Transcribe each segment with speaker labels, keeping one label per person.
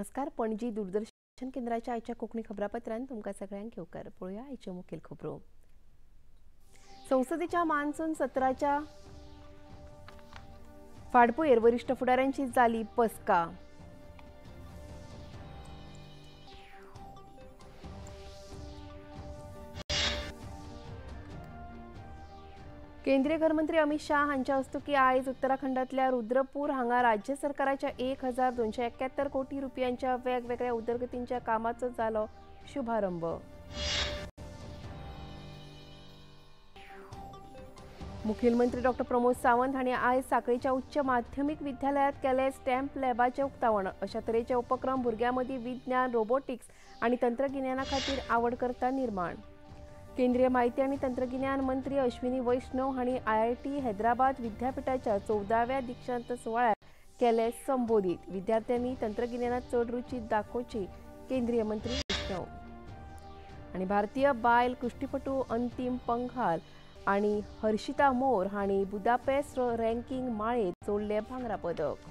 Speaker 1: नमस्कार, पणजी दूरदर्शन केंद्राच्या आयच्या कोंकणी खबरापत्रान तुमकां सगळ्यांक येवकार. पळोवया आयच्यो मुखेल खबरो. संसदेच्या मान्सून सत्राच्या फाटभुंयेर वरिश्ठ फुडाऱ्यांची जाली बसका. केंद्रीय घरमंत्री अमित शाह हांच्या हस्तुकी आयज उत्तराखंडातल्या रुद्रपूर हांगा राज्य सरकाराच्या 1271 कोटी रुपयांच्या वेगवेगळ्या उदरगतींच्या कामाचो जालो शुभारंभ. मुखेलमंत्री डॉ प्रमोद सावंत हांणी आयज साखळीच्या उच्च माध्यमिक विद्यालयात केले स्टॅम्प लॅबाचे उक्तावण. अशा तरेचे उपक्रम भुरग्यां मदीं विज्ञान, रोबोटिक्स आनी तंत्रगिन्याना खातीर आवड करता निर्माण. केंद्रीय माहिती आणि तंत्रगिन्यान मंत्री अश्विनी वैष्णव हांणी IIT Hyderabad विद्यापीठाच्या 14व्या दीक्षांत सुवाळ्यात केले संबोधित. विद्यार्थ्यांनी तंत्रगिन्यानात चड रुची दाखोवची, केंद्रीय मंत्री वैष्णव. आणि भारतीय बायल कुस्तीपटू अंतिम पंघाल आणि हर्षिता मोर हांणी बुदापेस्ट रँकिंग माळेत जोडले भांगरा पदक.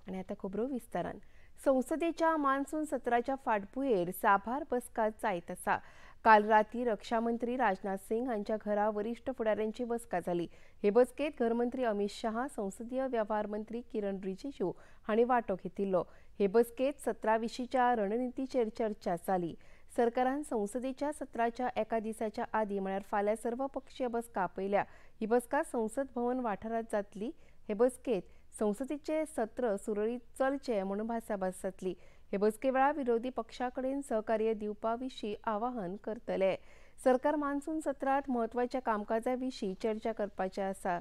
Speaker 1: आणि आता खबरो विस्तारान. संसदेच्या मान्सून सत्राच्या फाटभुंयेर साबार बसका जायत आसा. काल राती रक्षामंत्री राजनाथ सिंग हांच्या घरा वरिश्ठ फुडाऱ्यांची बसका जाली. हे बसकेत घरमंत्री अमित शहा, संसदीय वेव्हार मंत्री किरण रिजिजू हांणी वांटो घेतिल्लो. हे बसकेत सत्रा विशींच्या रणनितीचेर चर्चा जाली. सरकारान संसदेच्या सत्राच्या एका दिसाच्या आदी म्हळ्यार फाल्यां सर्वपक्षीय बसका आपयल्या. ही बसका संसद भवन वाठारांत जातली. हे बसकेत संसदेचे सत्र सुरळीत चलचे म्हणून भासाभास जातली. हे बसके वेळार विरोधी पक्षा कडेन सहकार्य दिवपा विशीं आवाहन करतले. सरकार मान्सून सत्रांत म्हत्वाच्या कामकाजा विशीं चर्चा करपाचें आसा.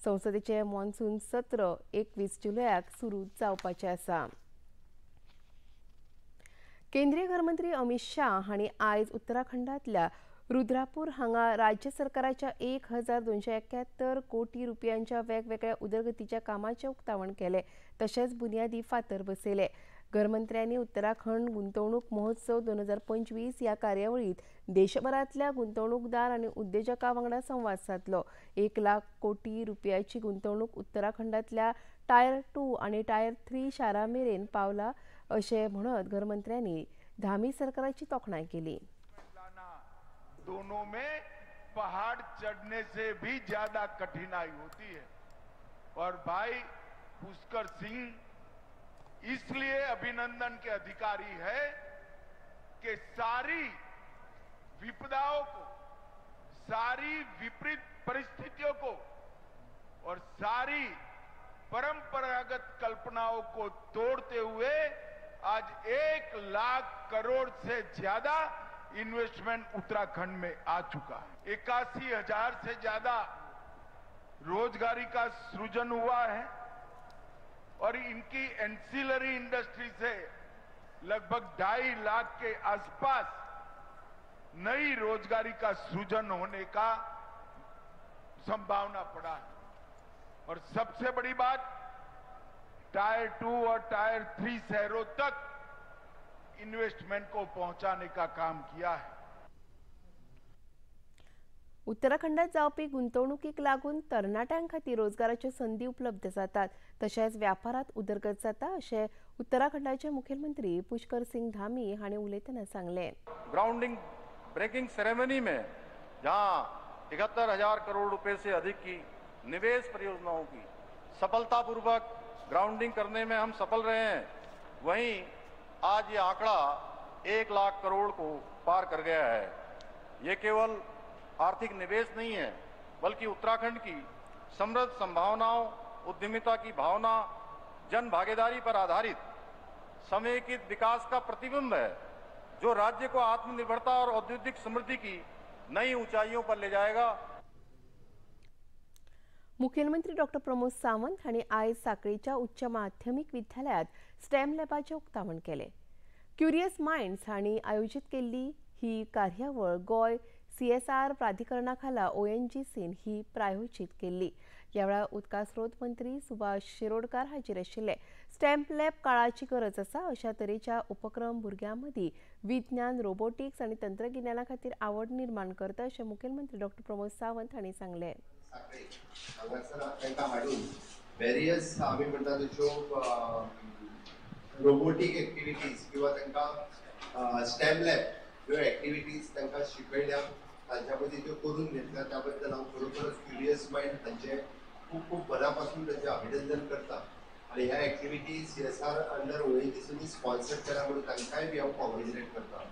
Speaker 1: संसदेचे मान्सून सत्र 21 जुलयाक सुरू जावपाचें आसा. केंद्रीय घरमंत्री अमित शाह हांणी आयज उत्तराखंडांतल्या रुद्रापूर हांगा राज्य सरकाराच्या 1271 कोटी रुपयांच्या वेगवेगळ्या उदरगतीच्या कामाचे उक्तावण केले. तशेंच बुन्यादी फातर बसयले. घरमंत्र्यांनी उत्तराखंड गुंतवणूक महोत्सव 2025 ह्या कार्यावळीत देशभरांतल्या गुंतवणूकदार आनी उद्देजकां वांगडा संवाद सादलो. 1 लाख कोटी रुपयाची गुंतवणूक उत्तराखंडांतल्या टायर 2 आनी टायर 3 शारां मेरेन पावला अशें म्हणत घरमंत्र्यांनी धामी सरकाराची तोखणाय केली.
Speaker 2: दोनों में पहाड़ चढ़ने से भी ज्यादा कठिनाई होती है और भाई पुष्कर सिंह इसलिए अभिनंदन के अधिकारी है कि सारी विपदाओं को, सारी विपरीत परिस्थितियों को और सारी परंपरागत कल्पनाओं को तोड़ते हुए आज 1 लाख करोड़ से ज्यादा इन्वेस्टमेंट उत्तराखंड में आ चुका है. 81,000 से ज्यादा रोजगारी का सृजन हुआ है और इनकी एंसिलरी इंडस्ट्री से लगभग 2.5 लाख के आसपास नई रोजगारी का सृजन होने का संभावना पड़ा है. और सबसे बड़ी बात, टायर 2 और टायर 3 शहरों तक इन्वेस्टमेंट को पहुंचाने का काम किया है.
Speaker 1: उत्तराखंडात जावपी गुंतवणुकीक लागून तरणाट्यां खातीर रोजगाराच्यो संदी उपलब्ध जातात, तशेंच व्यापारात उदरगत जाता अशें उत्तराखंडाचे मुखेलमंत्री पुष्कर सिंग धामी हांणी उलयतना सांगलें.
Speaker 3: ग्राउंडिंग ब्रेकिंग सेरेमनी में जहां 71,000 करोड़ रुपए से अधिक की निवेश परियोजनाओं की सफलतापूर्वक ग्राउंडिंग करने में हम सफल रहे हैं, वहीं आज ये आंकड़ा 1 लाख करोड़ को पार कर गया है. ये केवल आर्थिक निवेश नहीं है, बल्कि उत्तराखंड की समृद्ध संभावनाओं, उद्यमिता की भावना, जन भागीदारी पर आधारित समेकित विकास का प्रतिबिंब है, जो राज्य को आत्मनिर्भरता और औद्योगिक समृद्धि की नई ऊंचाइयों पर ले जाएगा.
Speaker 1: मुखेलमंत्री डॉ प्रमोद सावंत हांणी आयज साखळीच्या उच्च माध्यमिक विद्यालयात स्टेम लॅबाचें उक्तावण केलें. क्युरियस मायंड्स हांणी आयोजीत केल्ली ही कार्यावळ गोंय CSR प्राधिकरणा खाला ONGCन ही प्रायोजीत केल्ली. ह्या वेळार उदका स्रोत मंत्री सुभाष शिरोडकार हाजीर आशिल्ले. स्टॅम्प लॅब काळाची गरज आसा. अशा तरेच्या उपक्रम भुरग्यां मदीं विज्ञान, रोबोटिक्स आनी तंत्रगिन्याना खातीर आवड निर्माण करता अशें मुखेलमंत्री डॉ प्रमोद सावंत हांणी सांगलें.
Speaker 4: हांगासर तांकां हाडून वेरियस आमी म्हणटा तश्यो रोबोटीक एक्टिविटीज किंवा तांकां स्टेम लॅब ह्यो एक्टिविटीज तांकां शिकयल्या, तांच्या मदीं त्यो करून घेतल्या. त्या बद्दल हांव खरोखरच क्युरियस मायंड तांचे खूब खूब मना पासून तांचें अभिनंदन करता. आनी ह्या एक्टिविटीज CSR under ओएनजीसीनी स्पॉन्सर केल्या म्हणून तांकांय बी हांव कॉंग्रेच्युलेट करता.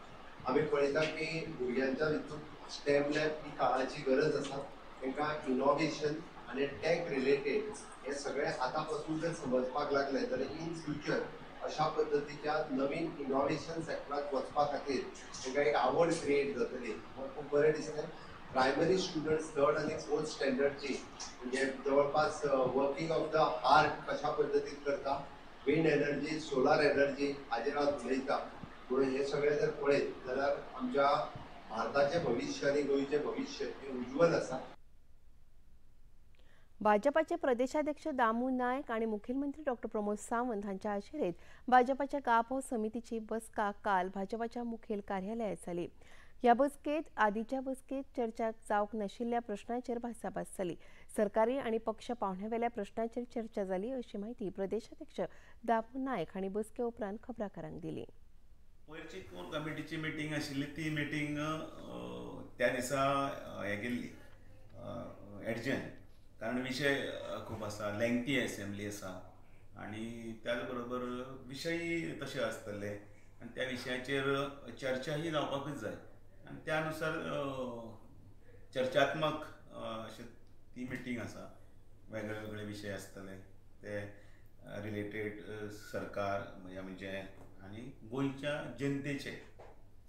Speaker 4: आमी पळयता की भुरग्यांच्या हितून स्टेम लॅब ही काळाची गरज आसा. तांकां इनोवेशन आनी टॅक रिलेटेड हे सगळे आतां पासून जर समजपाक लागले जाल्यार इन फ्युचर अशा पद्दतीच्या नवीन इनोवेशन सेक्टरात वचपा खातीर तांकां एक आवड क्रिएट जातली. म्हाका खूब बरें दिसलें. प्रायमरी स्टुडंट्स थर्ड आनी फोर्थ स्टँडर्डची म्हणजे जवळपास वर्किंग ऑफ the heart कशा पद्दतीन करता, विंड एनर्जी, सोलार एनर्जी हाजेर आज उलयता. म्हणून हे सगळें जर पळयत जाल्यार आमच्या भारताचें भविश्य आनी गोंयचें भविश्य हें उज्वल आसा.
Speaker 1: भाजपाचे प्रदेशाध्यक्ष दामू नायक आणि मुख्यमंत्री डॉक्टर प्रमोद सावंत हांच्या हाजेरीत भाजपाच्या गाभो समितीची बसका काल भाजपाच्या मुखेल कार्यालयात जाली. ह्या बसकेत आदीच्या बसकेत चर्चा जावंक नाशिल्ल्या प्रश्नाचेर भासाभास जाली. सरकारी आनी पक्ष पावण्यावेल्या प्रश्नाचेर चर्चा जाली अशी माहिती प्रदेशाध्यक्ष दामू नायक हांणी बसके उपरांत खबराकारांक दिली.
Speaker 5: पयरची कोर कमिटीची मिटींग आशिल्ली ती मिटींग त्या दिसा हें केल्ली एडजन, कारण विशय खूब आसा, लेंगती एसेंब्ली आसा आनी त्याच बरोबर विशयी तशे आसतले आनी त्या विशयाचेर चर्चाही जावपाकूच जाय आनी त्या नुसार चर्चात्मक अशें ती मिटींग आसा. वेगळे वेगळे विशय आसतले ते रिलेटेड सरकार म्हणजे आनी गोंयच्या जनतेचे.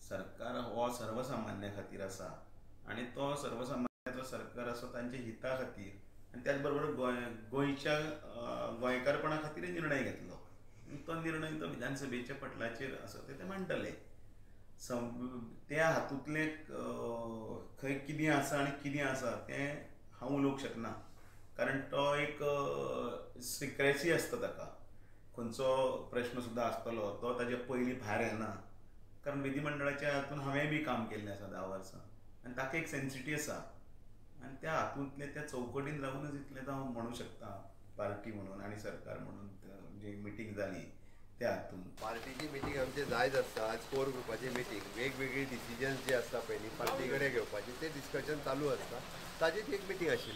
Speaker 5: सरकार हो सर्वसामान्या खातीर आसा आनी तो सर्वसामान्याचो सरकार आसा तांच्या हिता खातीर आनी त्याच बरोबर गोंयच्या गोंयकारपणा खातीर निर्णय घेतलो. तो निर्णय तो विधानसभेच्या पटलाचेर आसा ते मांडटले. त्या हातूंतलें खंय कितें आसा आनी कितें आसा तें हांव उलोवंक शकना, कारण तो एक सिक्रेसी आसता. ताका खंयचो प्रश्न सुद्दां आसतलो तो ताजे पयलीं भायर येना, कारण विधिमंडळाच्या हातून हांवें बी काम केल्लें आसा 10 वर्सां आनी ताका एक सेन्सिटी आसा आनी त्या हातूंतले त्या चौकटीन रावूनच इतलें हांव म्हणूंक शकता पार्टी म्हणून आनी सरकार म्हणून जी मिटींग जाली त्या हातून.
Speaker 4: पार्टीची मिटींग आमची जायत आसता. आज कोर ग्रुपाची मिटींग, वेगवेगळी डिसिजन्स जे आसता पयलीं पार्टी कडेन घेवपाची ते डिस्कशन चालू आसता, ताचीच एक मिटींग आशिल्ली.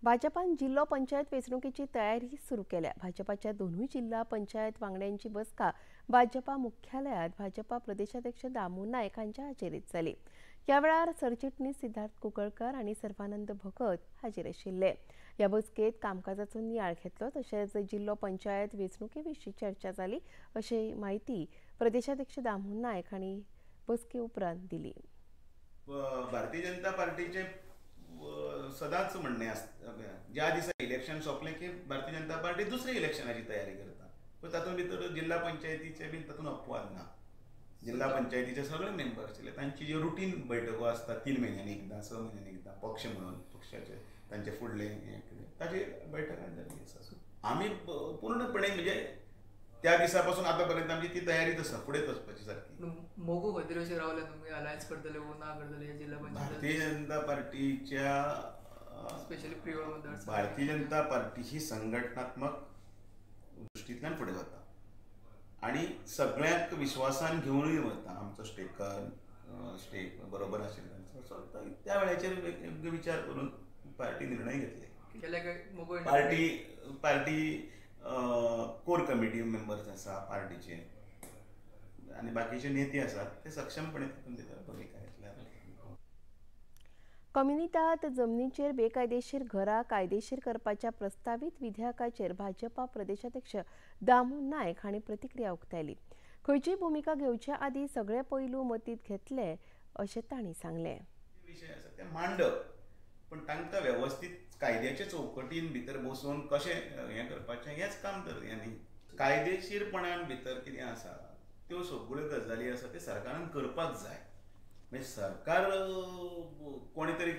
Speaker 1: भाजपान जिल्लो पंचायत वेंचणुकेची तयारी सुरू केल्या. भाजपाच्या दोनूय जिल्हा पंचायत वांगड्यांची बसका भाजपा मुख्यालयात भाजपा प्रदेशाध्यक्ष दामू नायक हांच्या हाजेरीत जाली. ह्या वेळार सरचिटणीस सिद्धार्थ कुंकळकर आनी सर्वानंद भगत हाजीर आशिल्ले. ह्या बसकेत कामकाजाचो नियाळ घेतलो, तशेंच जिल्लो पंचायत वेंचणुके विशीं चर्चा जाली अशी माहिती प्रदेशाध्यक्ष दामू नायक हांणी बसके उपरांत दिली.
Speaker 5: भारतीय जनता पार्टीचे सदांच म्हणणें आसता, ज्या दिसा इलेक्शन सोंपलें की भारतीय जनता पार्टी दुसरे इलेक्शनाची तयारी करता, पूण तातूंत भितर जिल्हा पंचायतीचे बीन तातूंत अपवाद ना. जिल्हा पंचायतीचे सगळे मेंबर आशिल्ले तांची ज्यो रुटीन बैठको आसता 3 म्हयन्यांनी एकदां, 6 म्हयन्यांनी एकदां, पक्ष म्हणून पक्षाचे तांचे फुडले हें कितें ताची बैठकां जाल्ली आसा. आमी पूर्णपणे म्हणजे त्या दिसा पासून आतां पर्यंत आमची ती तयारीच आसा फुडें वचपाची सारकी.
Speaker 6: मोगो खातीर अशें रावले तुमी अलायन्स करतले वो ना करतले जिल्हा पंचायत?
Speaker 5: भारतीय जनता पार्टीच्या
Speaker 6: स्पेशली प्रियोळ
Speaker 5: भारतीय जनता पार्टी ही संघटनात्मक दृश्टींतल्यान फुडें वता आनी सगळ्यांक विश्वासान घेवनूय वता. आमचो स्टेकर स्टेक बरोबर आशिल्लो सो त्या वेळाचेर योग्य विचार करून पार्टी निर्णय घेतले. पार्टी पार्टी कोर कमिटी मेंबर्स आसा पार्टीचे आनी बाकीचे नेते आसात ते सक्षमपणे तातूंत भितर भुमिका घेतल्या.
Speaker 1: कम्युनितात जमनीचेर बेकायदेशीर घरां कायदेशीर करपाच्या प्रस्तावीत विधेयकाचेर भाजपा प्रदेशाध्यक्ष दामू नायक हांणी प्रतिक्रिया उक्तायली. खंयचीय भुमिका घेवचे आदीं सगळे पैलू मतींत घेतले अशें तांणी सांगलें.
Speaker 5: विशय आसा ते मांडप, पण तांकां वेवस्थीत कायद्याच्या चौकटीन भितर बसून कशें हें करपाचें हेंच काम तर हें न्ही. कायदेशीरपणान भितर कितें आसा त्यो सगळ्यो गजाली आसा ते सरकारान करपाक जाय. म्हणजे सरकार कोणी तरी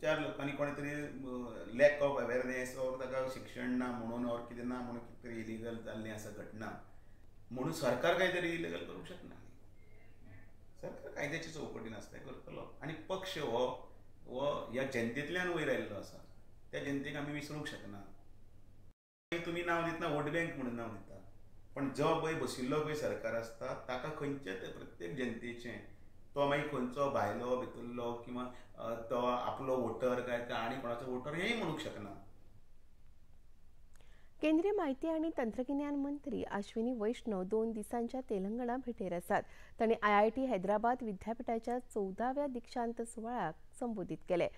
Speaker 5: 4 लोकांनी कोणी तरी लॅक ऑफ अवेरनेस ऑर ताका शिक्षण ना म्हणून ऑर कितें ना म्हणून कितें तरी इलिगल जाल्लें आसा घटना म्हणून सरकार कांय तरी इलिगल करूंक शकना. सरकार कायद्याच्या चौकटीन आसता तें करतलो आनी पक्ष हो ह्या जनतेंतल्यान वयर आयिल्लो आसा. त्या जनतेक आमी विसरूंक शकना. तुमी नांव दितना वोट बँक म्हणून नांव दिता, पण जो पळय बशिल्लो पळय सरकार आसता ताका खंयचे प्रत्येक जनतेचें, तो मागीर खंयचो भायलो भितरलो किंवा तो आपलो वोटर काय आनी कोणाचो वोटर हेंय म्हणूंक शकना.
Speaker 1: केंद्रीय माहिती आनी तंत्रगिन्यान मंत्री अश्विनी वैष्णव 2 दिसांच्या तेलंगणा भेटेर आसात. तांणी IIT Hyderabad विद्यापीठाच्या 14व्या दीक्षांत सुवाळ्याक संबोधीत केले,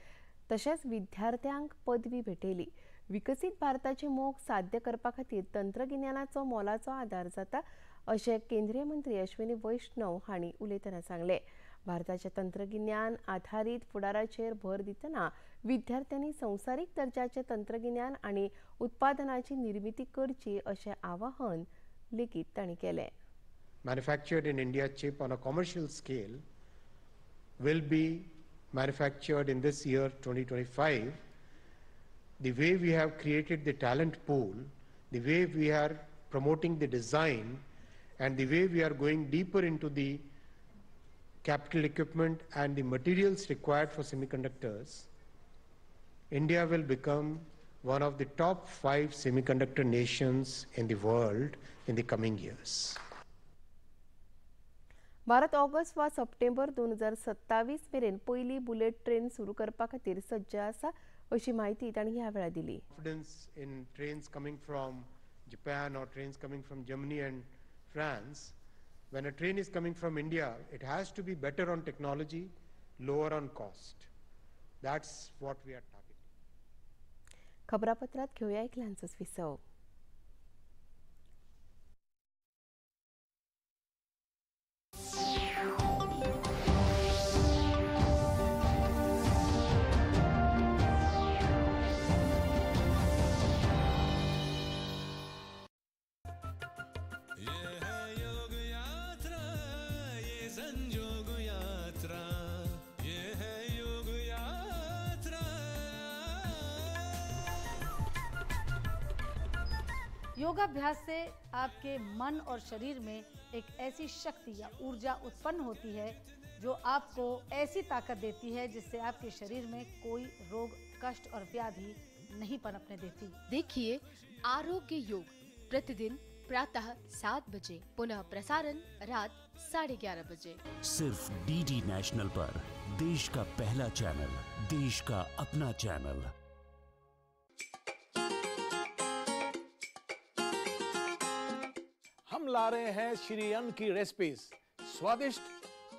Speaker 1: तशेंच विद्यार्थ्यांक पदवी भेटयली. विकसीत भारताची मोख साध्य करपा खातीर तंत्रगिन्यानाचो मोलाचो आदार जाता अशें केंद्रीय मंत्री अश्विनी वैष्णव हांणी उलयतना सांगलें. भारताच्या तंत्रगिन्यान आधारीत फुडाराचेर भर दितना विद्यार्थ्यांनी संवसारीक दर्जाचे तंत्रगिन्यान आनी उत्पादनाची निर्मिती करची अशें आवाहन लेगीत तांणी केलें.
Speaker 7: Manufactured in India chip on a commercial scale will be manufactured in this year 2025. The way we have created the talent pool, the way we are promoting the design, and the way we are going deeper into the capital equipment and the materials required for semiconductors, India will become one of the top 5 semiconductor nations in the world in the coming years.
Speaker 1: Bharat August वा सप्टेंबर 2027 मेरेन पयली bullet train सुरू करपा खातीर सज्ज आसा अशी माहिती तांणी ह्या वेळार दिली.
Speaker 7: Confidence in trains coming from Japan or trains coming from Germany and France, when a train is coming from India, it has to be better on technology, lower on cost. That's what we are targeting.
Speaker 1: खबरापत्रात घेऊया एक ल्हानसोच विसव.
Speaker 8: योगाभ्यास से आपके मन और शरीर में एक AC शक्ति या ऊर्जा उत्पन्न होती है जो आपको ऐसी ताकत देती है जिससे आपके शरीर में कोई रोग, कष्ट और व्याधि नहीं पनपने देती।
Speaker 9: देखिए आरोग्य योग प्रतिदिन प्रातः 7 बजे, पुनः प्रसारण रात 11:30 बजे,
Speaker 10: सिर्फ डीडी नेशनल पर। देश का पहला चैनल, देश का अपना चैनल।
Speaker 11: हम ला रहे हैं श्री अन्न की रेसिपीज, स्वादिष्ट,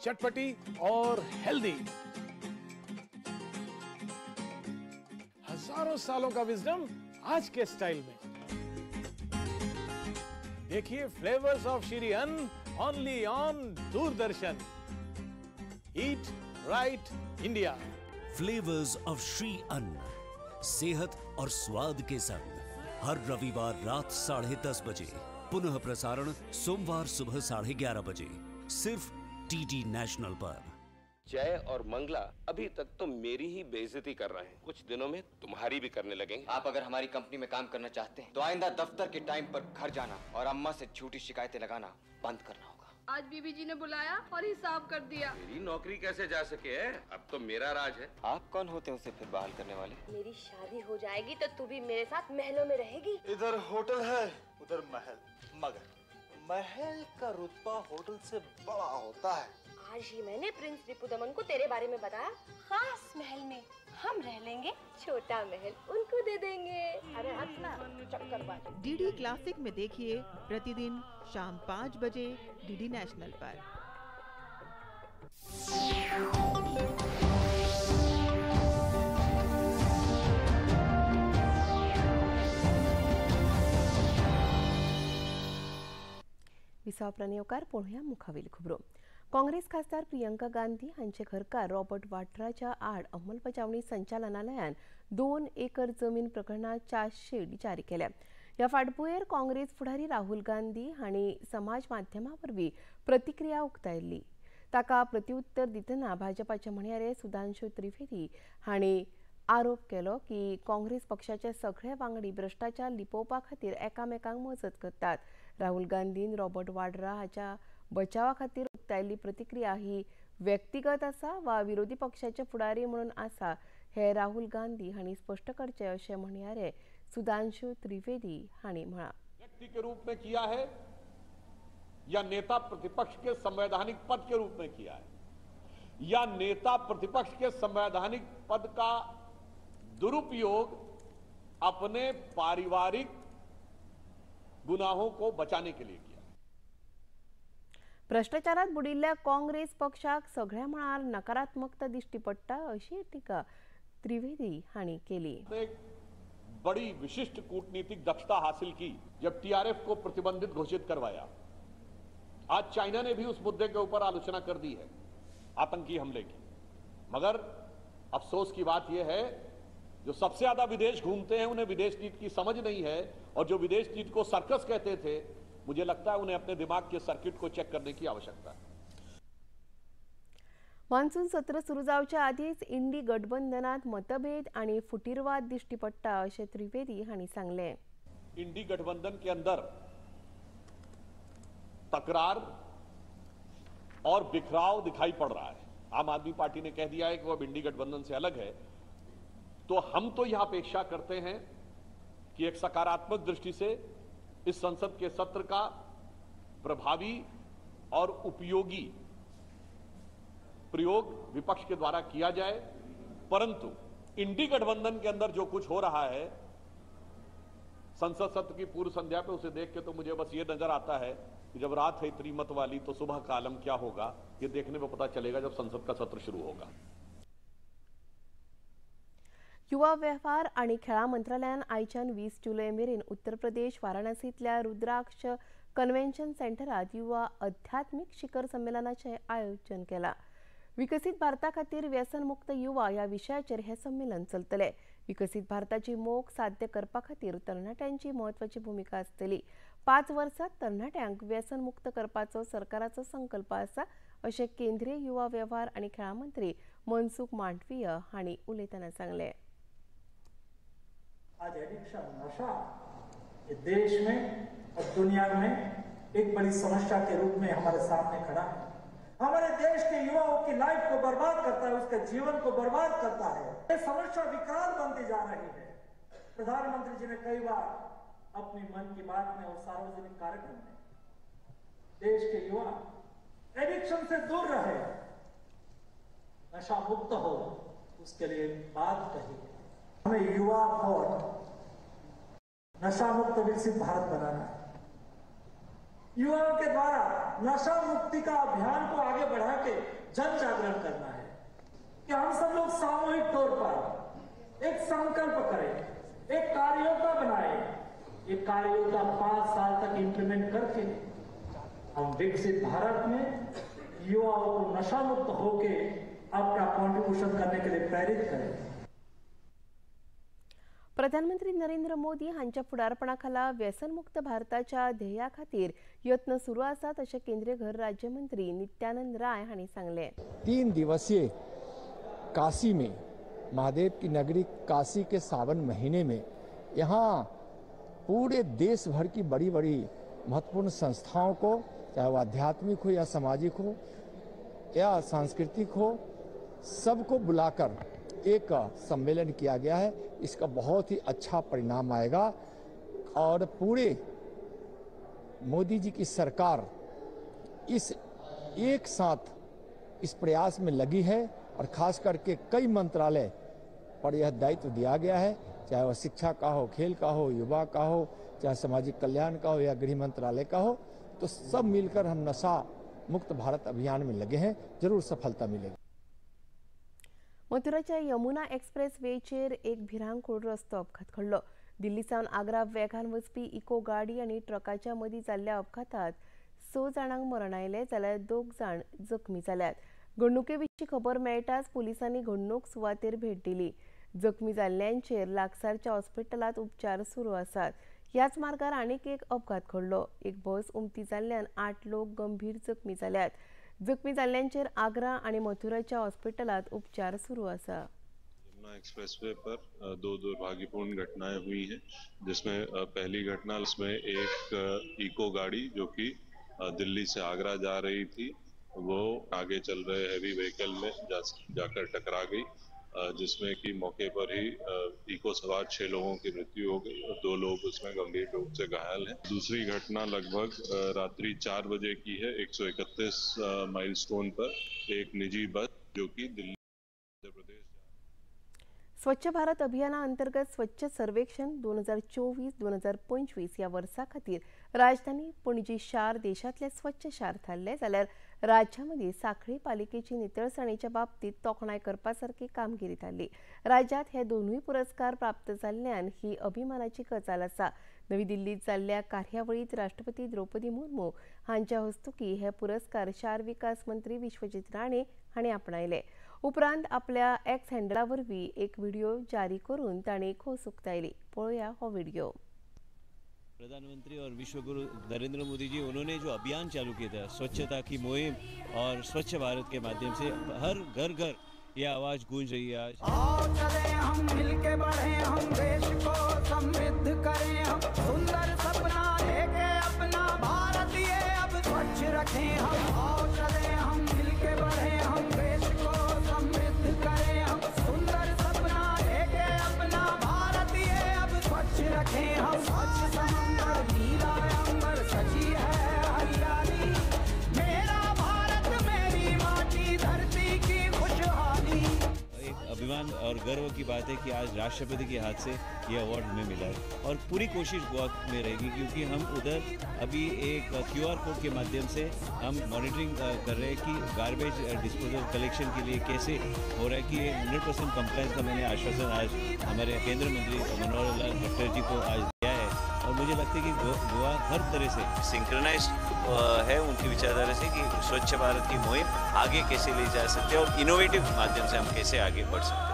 Speaker 11: चटपटी और हेल्दी। हजारों सालों का विजडम आज के स्टाइल में। देखिए flavours of Shri Anna only on Doordarshan. Eat right India.
Speaker 10: Flavours of Shri Anna, सेहत और स्वाद के संग, हर रविवार रात 10:30 बजे, पुनः प्रसारण सोमवार सुबह 11:30 बजे, सिर्फ डीडी नेशनल पर।
Speaker 12: जय और मंगला अभी तक तो मेरी ही बेइज्जती कर रहे हैं, कुछ दिनों में तुम्हारी भी करने लगेंगे।
Speaker 13: आप अगर हमारी कंपनी में काम करना चाहते हैं तो आइंदा दफ्तर के टाइम पर घर जाना और अम्मा से झूठी शिकायतें लगाना बंद करना होगा।
Speaker 14: आज बीबी जी ने बुलाया और हिसाब कर दिया।
Speaker 12: मेरी नौकरी कैसे जा सके है, अब तो मेरा राज है।
Speaker 13: आप कौन होते हैं उसे फिर बहाल करने वाले?
Speaker 15: मेरी शादी हो जाएगी तो तू भी मेरे साथ महलों में रहेगी।
Speaker 16: इधर होटल है उधर महल, मगर महल का रुतबा होटल से बड़ा होता है।
Speaker 15: आज ही मैंने प्रिंस रिपुदमन को तेरे बारे में बताया। खास महल में हम रह लेंगे, छोटा महल उनको दे देंगे। अरे हंसना चक्करबाज।
Speaker 17: डीडी क्लासिक में देखिए प्रतिदिन शाम 5 बजे डीडी नेशनल पर।
Speaker 1: विसावप्रांत येवकार पळोवया मुखावेल खबरो। काँग्रेस खासदार प्रियंका गांधी हांचे घरकार रॉबर्ट वाड्राच्या आड अंमलबजावणी संचालनालयान 2 एकर जमीन प्रकरणात चार्जशीट जारी केल्या। ह्या फाटभुंयेर काँग्रेस फुडारी राहुल गांधी हांणी समाज माध्यमा वरवीं प्रतिक्रिया उक्तायल्ली। ताका प्रतिउत्तर दितना भाजपाचे म्हणयारे सुधांशु त्रिवेदी हांणी आरोप केलो की काँग्रेस पक्षाचे सगळे वांगडी भ्रष्टाचार लिपोवपा खातीर एकामेकांक मजत करतात। राहुल गांधीन रॉबर्ट वाड्रा हाच्या बचावा खातीर उक्तायल्ली प्रतिक्रिया ही व्यक्तिगत आसा वा विरोधी पक्षाचे फुडारी म्हणून आसा हे राहुल गांधी हांणी स्पश्ट करचें अशें म्हणयारे सुधांशु त्रिवेदी हांणी म्हळां.
Speaker 18: व्यक्ति के रूप में किया है या नेता प्रतिपक्ष के संवैधानिक पद के रूप में किया है या नेता प्रतिपक्ष के संवैधानिक पद का दुरुपयोग अपने पारिवारिक गुनाहों को बचाने के लिए किया.
Speaker 1: भ्रष्टाचारात बुडिल्ल्या काँग्रेस पक्षाक सगळ्या मळार नकारात्मकता दिश्टी पडटा अशी टीका त्रिवेदी हांणी केली.
Speaker 18: एक बड़ी विशिष्ट कूटनीतिक दक्षता हासिल की जब टीआरएफ को प्रतिबंधित घोषित करवाया. आज चाइना ने भी उस मुद्दे के ऊपर आलोचना कर दी है आतंकी हमले की. मगर अफसोस की बात यह है जो सबसे ज्यादा विदेश घूमते हैं उन्हें विदेश नीति की समझ नहीं है और जो विदेश नीति को सर्कस कहते थे मुझे लगता है उन्हें अपने दिमाग के सर्किट को चेक करने की आवश्यकता है.
Speaker 1: मान्सून सत्र सुरू जावच्या आदींच इंडी गठबंधनात मतभेद आनी फुटीरवाद दिश्टी पडटा अशें त्रिवेदी हांणी सांगलें.
Speaker 18: इंडी गठबंधन के अंदर तकरार और बिखराव दिखाई पड़ रहा है. आम आदमी पार्टी ने कह दिया है कि वो अब इंडी गठबंधन से अलग है, तो हम तो यह अपेक्षा करते हैं कि एक सकारात्मक दृष्टि से इस संसद के सत्र का प्रभावी और उपयोगी प्रयोग विपक्ष के द्वारा किया जाए. परंतु इंडी गठबंधन के अंदर जो कुछ हो रहा है संसद सत्र की पूर्व संध्या पे उसे देख के तो मुझे बस ये नजर आता है कि जब रात है इतनी मत वाली तो सुबह का आलम क्या होगा ये देखने में पता चलेगा जब संसद का सत्र शुरू होगा.
Speaker 1: युवा वेव्हार आनी खेळां मंत्रालयान आयच्यान 20 जुलय मेरेन उत्तर प्रदेश वाराणसींतल्या रुद्राक्ष कन्व्हेन्शन सेंटरात युवा अध्यात्मीक शिखर संमेलनाचें आयोजन केलां. विकसीत भारता खातीर व्यसनमुक्त युवा ह्या विशयाचेर हें संमेलन चलतलें. विकसीत भारताची मोख साध्य करपा खातीर तरणाट्यांची म्हत्वाची भुमिका आसतली. 5 वर्सां तरणाट्यांक व्यसनमुक्त करपाचो सरकाराचो संकल्प आसा अशें केंद्रीय युवा वेव्हार आनी खेळां मंत्री मनसुख मांडवीय हांणी उलयतना सांगलें.
Speaker 19: आज एडिक्शन, नशा ये देश में और दुनिया में एक बड़ी समस्या के रूप में हमारे सामने खड़ा है. हमारे देश के युवाओं की लाइफ को बर्बाद करता है, उसके जीवन को बर्बाद करता है. ये समस्या विकराल बनती जा रही है. प्रधानमंत्री जी ने कई बार अपनी मन की बात में और सार्वजनिक कार्यक्रम में देश के युवा एडिक्शन से दूर रहे, नशा मुक्त हो, उसके लिए बात कही है. हमें युवा फॉर नशा मुक्त विकसित भारत बनाना है. युवाओं के द्वारा नशा मुक्ति का अभियान को आगे बढ़ा के जन जागरण करना है कि हम सब लोग सामूहिक तौर पर एक संकल्प करें, एक कार्ययोजना बनाएं. ये कार्ययोजना 5 साल तक इंप्लीमेंट करके हम विकसित भारत में युवाओं को नशा मुक्त होके अपना कंट्रीब्यूशन करने के लिए प्रेरित करें.
Speaker 1: प्रधानमंत्री नरेंद्र मोदी हांच्या फुडारपणाखाला व्यसनमुक्त भारताच्या ध्येया खातीर यत्न सुरू आसात अशें केंद्रीय घर राज्यमंत्री नित्यानंद राय हांणी सांगलें.
Speaker 20: 3 दिवसीय काशी में महादेव की नगरी काशी के सावन महीने में यहाँ पूरे देश भर की बड़ी बड़ी महत्वपूर्ण संस्थाओं को, चाहे वो आध्यात्मिक हो या सामाजिक हो या सांस्कृतिक हो, सबको बुलाकर एक सम्मेलन किया गया है. इसका बहुत ही अच्छा परिणाम आएगा और पूरे मोदी जी की सरकार इस एक साथ इस प्रयास में लगी है और ख़ास करके कई मंत्रालय पर यह दायित्व दिया गया है, चाहे वह शिक्षा का हो, खेल का हो, युवा का हो, चाहे सामाजिक कल्याण का हो या गृह मंत्रालय का हो, तो सब मिलकर हम नशा मुक्त भारत अभियान में लगे हैं. जरूर सफलता मिलेगी.
Speaker 1: मथुराच्या यमुना एक्सप्रेस वेचेर एक भिरांकूळ रस्तो अपघात घडलो. दिल्ली सावन आग्रा वेगान वचपी इको गाडी आनी ट्रकाच्या मदीं जाल्ल्या अपघातात 6 जाणांक मरण आयलें जाल्यार 2 जाण जखमी जाल्यात. घडणुके विशीं खबर मेळटाच पुलिसांनी घडणूक सुवातेर भेट दिली. जखमी जाल्ल्यांचेर लागसारच्या हॉस्पिटलांत उपचार सुरू आसात. ह्याच मार्गार आनीक एक अपघात घडलो. एक बस उमती जाल्ल्यान 8 लोक गंभीर जखमी जाल्यात. जखमी जाल्ल्यांचेर आग्रा आनी मथुराच्या हॉस्पिटलांत उपचार सुरू आसा.
Speaker 21: यमुना एक्सप्रेसवे पर 2 दुर्भाग्यपूर्ण घटनाएं हुई हैं, जिसमें पहली घटना उसमें एक इको गाड़ी जो कि दिल्ली से आगरा जा रही थी, वो आगे चल रहे हैवी व्हीकल में जाकर टकरा गई। जिसमें कि मौके पर ही इको सवार 6 लोगों की मृत्यु हो गई और 2 लोग उसमें गंभीर रूप से घायल हैं। दूसरी घटना लगभग रात्रि 4 बजे की है। 131 माइलस्टोन पर एक निजी बस जो कि दिल्ली मध्य प्रदेश
Speaker 1: स्वच्छ भारत अभियाना अंतर्गत स्वच्छ सर्वेक्षण 2024-2025 या वर्सा खातीर राजधानी पणजी शार देशांतले स्वच्छ शार थारले जाल्यार राज्यामध्ये सांखळी पालिकेची नितळसाणेच्या बाबतीत तोखणाय करपा सारकी कामगिरी थारली। राज्यात हे दोनूय पुरस्कार प्राप्त जाल्ल्यान ही अभिमानाची गजाल आसा। नवी दिल्लीत जाल्ल्या कार्यावळीत राष्ट्रपती द्रौपदी मुर्मू हांच्या हस्तुकी हे पुरस्कार शार विकास मंत्री विश्वजीत राणे हांणी आपणायले। उपरांत आपल्या एक्स हँडला वरवीं एक व्हिडिओ जारी करून तांणी खोस उक्तायली। पळोवया हो व्हिडिओ।
Speaker 2: प्रधानमंत्री और विश्वगुरु नरेंद्र मोदी जी, उन्होंने जो अभियान चालू किया था स्वच्छता की मुहिम और स्वच्छ भारत के माध्यम से हर घर घर ये आवाज़ गूंज रही है आज।
Speaker 22: आओ चले हम मिलके बढ़े, हम देश को समृद्ध करें, हम सुंदर सपना लेके अपना भारत ये अब स्वच्छ रखें हम। आओ चले हम मिलके बढ़े, हम देश को समृद्ध करें, हम सुंदर सपना लेके अपना भारत ये अब स्वच्छ रखें हम। स्वच्छ समंदर नीला अंबर सजी है हरियाली, मेरा भारत मेरी माटी धरती की खुशहाली।
Speaker 2: एक अभिमान और गर्व की बात है कि आज राष्ट्रपति के हाथ से ये अवार्ड हमें मिला है और पूरी कोशिश गोवा में रहेगी, क्योंकि हम उधर अभी एक QR code के माध्यम से हम मॉनिटरिंग कर रहे हैं कि गार्बेज डिस्पोजल कलेक्शन के लिए कैसे हो रहा है, कि 100% कंप्लायंस का मैंने आश्वासन आज हमारे केंद्रीय मंत्री मनोहर लाल खट्टर जी को आज दिया है। और मुझे लगता है कि गोवा हर तरह से सिंक्रोनाइज है उनकी विचारधारा से कि स्वच्छ भारत की मुहिम आगे कैसे ले जा सकते हैं और इनोवेटिव माध्यम से हम कैसे आगे बढ़ सकते हैं।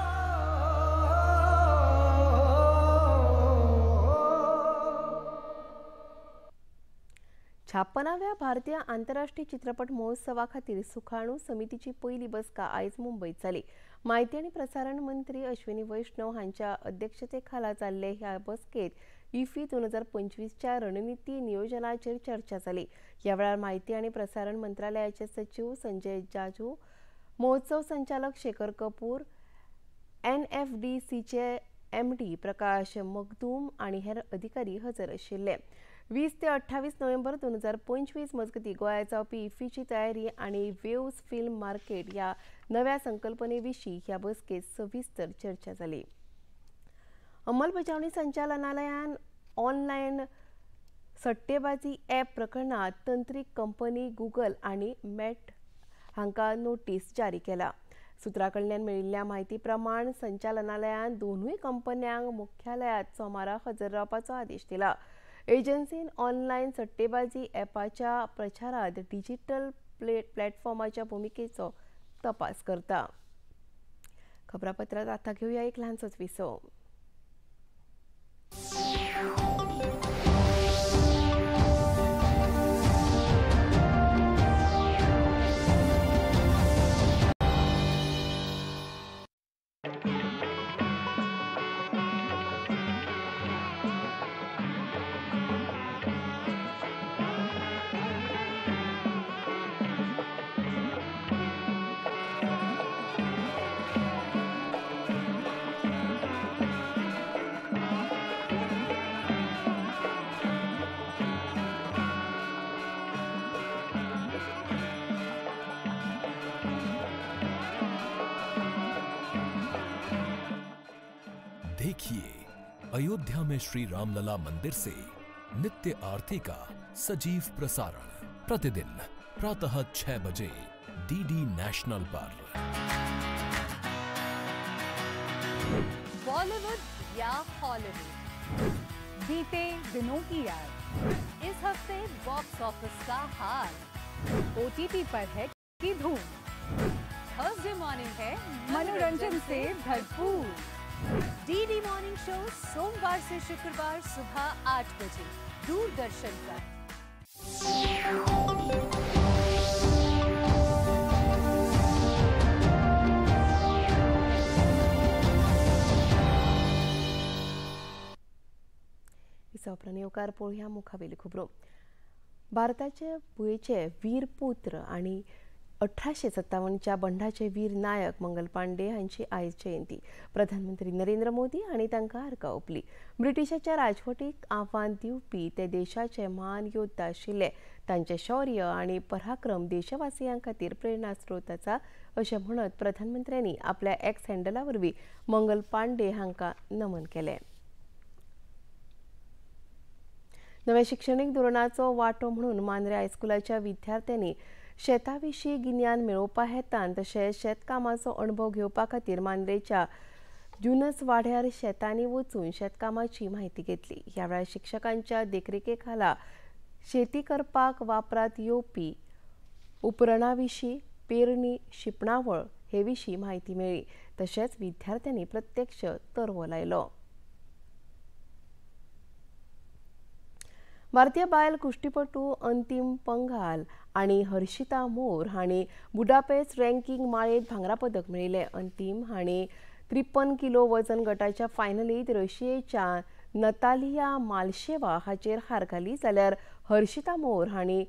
Speaker 1: 56व्या भारतीय आंतरराष्ट्रीय चित्रपट महोत्सवा खातीर सुखाणू समितीची पयली बसका आयज मुंबयत जाली। माहिती आनी प्रसारण मंत्री अश्विनी वैष्णव हांच्या अध्यक्षतेखाला जाल्ले ह्या बसकेत इफी 2025च्या रणनिती नियोजनाचेर चर्चा जाली। ह्या वेळार माहिती आनी प्रसारण मंत्रालयाचे सचिव संजय जाजू, महोत्सव संचालक Shekhar Kapoor, NFDCचे MD Prakash Magdum आनी हेर अधिकारी हजर आशिल्ले। 20 ते 28 नोव्हेंबर 2025 मजगती गोंयांत जावपी इफ्फीची तयारी आनी वेव्स फिल्म मार्केट ह्या नव्या संकल्पने विशीं ह्या बसकेत सविस्तर चर्चा जाली। अंमलबजावणी संचालनालयान ऑनलायन सट्टेबाजी ॲप प्रकरणात तंत्रीक कंपनी गुगल आनी मेट हांकां नोटीस जारी केला। सूत्रा कडल्यान मेळिल्ल्या म्हायती प्रमाण संचालनालयान दोनूय कंपन्यांक मुख्यालयांत सोमारा हजर रावपाचो आदेश दिला। एजन्सीन ऑनलायन सट्टेबाजी ॲपाच्या प्रचारात डिजिटल प्लॅटफॉर्माच्या भूमिकेचो तपास करता। खबरापत्रात आता घेऊया एक ल्हानसोच विसव।
Speaker 23: देखिए अयोध्या में श्री रामलला मंदिर से नित्य आरती का सजीव प्रसारण प्रतिदिन प्रातः 6 बजे डीडी नेशनल पर।
Speaker 9: बॉलीवुड या हॉलीवुड,
Speaker 8: बीते दिनों की याद,
Speaker 9: इस हफ्ते बॉक्स ऑफिस का हाल,
Speaker 8: OTT पर है की धूम,
Speaker 9: थर्सडे मॉर्निंग है
Speaker 8: मनोरंजन से भरपूर।
Speaker 9: डीडी मॉर्निंग शो सोमवार से शुक्रवार सुबह 8 बजे दूरदर्शन पर।
Speaker 1: विसवप्रांत येवकार पळोवया मुखावेली खबरो। भारताचे भुंयेचे वीरपुत्र आनी 1857च्या बंडाचे वीर नायक मंगल पांडे हांची आयज जयंती. प्रधानमंत्री नरेंद्र मोदी हांणी तांकां आर्गां ओंपली. ब्रिटिशाच्या राजवटीक आव्हान दिवपी ते देशाचे म्हान योद्धा आशिल्ले. तांचे शौर्य आनी पराक्रम देशवासियां खातीर प्रेरणा स्रोत आसा अशें म्हणत प्रधानमंत्र्यांनी आपल्या एक्स हँडला वरवीं मंगल पांडे हांकां नमन केलें. नव्या शिक्षणीक धोरणाचो वांटो म्हणून मांद्रे हायस्कुलाच्या विद्यार्थ्यांनी शेता विशीं गिन्यान मेळोवपा हेतान तशेंच शेतकामाचो अणभव घेवपा खातीर मांद्रेच्या जुनस वाड्यार शेतांनी वचून शेतकामाची म्हायती घेतली. ह्या वेळार शिक्षकांच्या देखरेखे खाला शेती करपाक वापरात येवपी उपकरणा विशीं, पेरणी, शिंपणावळ हे विशीं म्हायती मेळ्ळी. तशेंच विद्यार्थ्यांनी प्रत्यक्ष तरवो लायलो. भारतीय बायल कुश्तीपटू अंतिम पंघाल आनी हर्षिता मोर हांणी बुडापेस्ट रँकिंग माळेंत भांगरा पदक मेळयलें. अंतिम हांणी 53 किलो वजन गटाच्या फायनलींत रशियेच्या नतालिया मालशेवा हाचेर हार घाली, जाल्यार हर्षिता मोर हांणी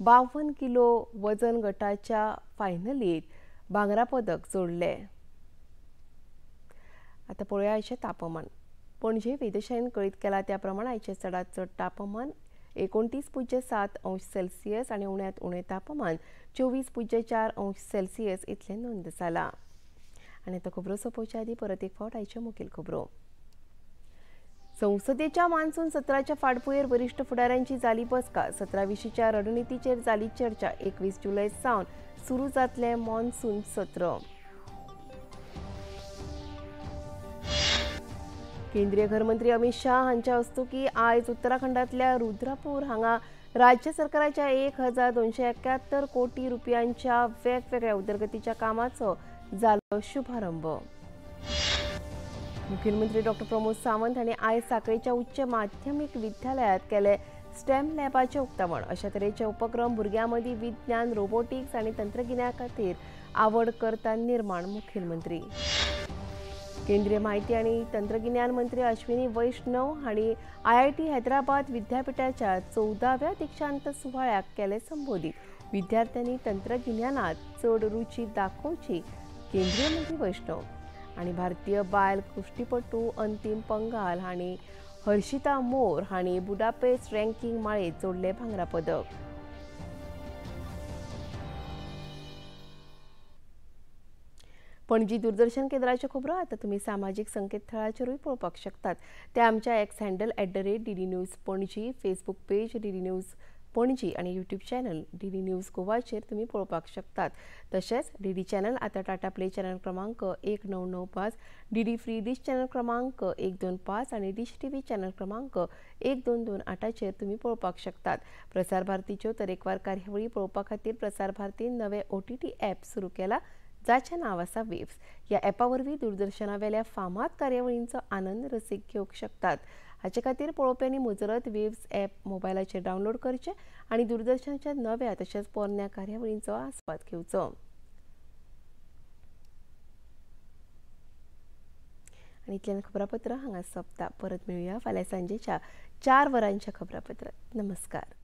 Speaker 1: 52 किलो वजन गटाच्या फायनलींत भांगरा पदक जोडलें. आतां पळोवया आयचें तापमान. पणजे वेधशाळेन कळीत केला त्या प्रमाण आयचें चडांत चड तापमान 29.7 अंश सेल्सियस आनी उण्यांत उणें तापमान 24.4 अंश सेल्सियस इतलें नोंद जालां. आनी आतां खबरो सोंपोवच्या आदीं परत एक फावट आयच्यो मुखेल खबरो. संसदेच्या मान्सून सत्राच्या फाटभुंयेर वरिश्ठ फुडाऱ्यांची जाली बसका. सत्रा विशींच्या रणनितीचेर जाली चर्चा. 21 जुलय सावन सुरू जातलें मॉन्सून सत्र. केंद्रीय घरमंत्री अमित शाह हांच्या हस्तुकीं आयज उत्तराखंडांतल्या रुद्रपूर हांगा राज्य सरकाराच्या 1271 कोटी रुपयांच्या वेगवेगळ्या उदरगतीच्या कामाचो जालो शुभारंभ. मुखेलमंत्री डॉ प्रमोद सावंत हांणी आयज साखळेच्या उच्च माध्यमीक विद्यालयांत केले स्टेम लॅबाचें उक्तावण. अशा तरेचे उपक्रम भुरग्यां मदीं विज्ञान, रोबोटिक्स आनी तंत्रगिन्याना खातीर आवड करता निर्माण. मुखेलमंत्री. केंद्रीय माहिती आनी तंत्रगिन्यान मंत्री अश्विनी वैष्णव हांणी IIT Hyderabad विद्यापीठाच्या 14व्या दीक्षांत सुवाळ्याक केले संबोधित. विद्यार्थ्यांनी तंत्रगिन्यानात चड रुची दाखोवची. केंद्रीय मंत्री वैष्णव. आनी भारतीय बायल कुश्तीपटू अंतिम पंघाल हांणी हर्षिता मोर हांणी बुडापेस्ट रँकिंग माळेंत जोडलें भांगरा पदक. पणजी दूरदर्शन केंद्राच्यो खबरो आतां तुमी सामाजीक संकेतथळाचेरूय पळोवपाक शकतात. ते आमच्या X handle @DD News Panaji, Facebook page DD News Panaji आनी यूट्यूब चॅनल DD news गोवाचेर तुमी पळोवपाक शकतात. तशेंच DD channel आतां टाटा प्ले चॅनल क्रमांक 1995, DD free dish channel क्रमांक 125 आनी डिश TV channel क्रमांक 1228चेर तुमी पळोवपाक शकतात. प्रसार भारतीच्यो तरेकवार कार्यावळी पळोवपा खातीर प्रसार भारतीन नवे OTT app सुरू केला, जाचें नांव आसा वेव्स. ह्या ॲपा वरवीं दूरदर्शनावेल्या फामाद कार्यावळींचो आनंद रसीक घेवंक शकतात. हाचे खातीर पळोवप्यांनी मुजरत वेव्स ॲप मोबायलाचेर डावनलोड करचें आनी दूरदर्शनाच्या नव्या तशेंच पोरण्या कार्यावळींचो आस्वाद घेवचो. आनी इतल्यान खबरापत्र हांगा सोंपता. परत मेळुया फाल्यां सांजेच्या 4 वरांच्या खबरापत्रांत. नमस्कार.